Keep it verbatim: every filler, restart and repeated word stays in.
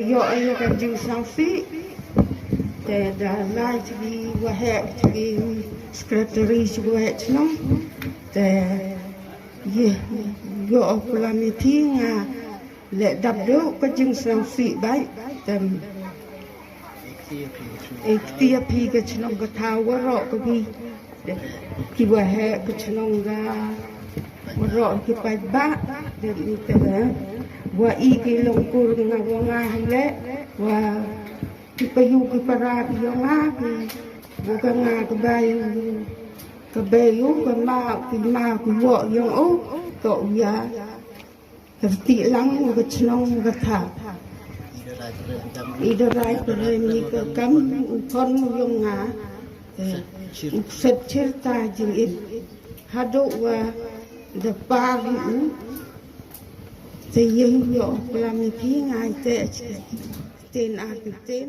Ïoh ïa ka jingsngewsih. Te da lai sha ki waheh, sha ki secretary, sha ki waheh chnong. Te ïoh, ïoh, klam ïa phi, nga leh dap duh ka jingsngewsih bha. Te i kti ïa phi ka chnong ka thaw, waroh ka phi. Ki waheh ka chnong, ka waroh ki paidbah. Te ite wa i ki long kur nga wa nga hale wa ki payu ki para ki yong nga ki wa ka nga ka bayu, ka bayu ka ma ki ma ki wa yong u to ya. Ka ti lang u ka chnong ka tha. I da rai ka rem ni ka kam u kon u yong nga. U set chir ta jing it. Haduh wa da par u. Te ïeng ïoh klam ïa phi, ngai te ten ar ten.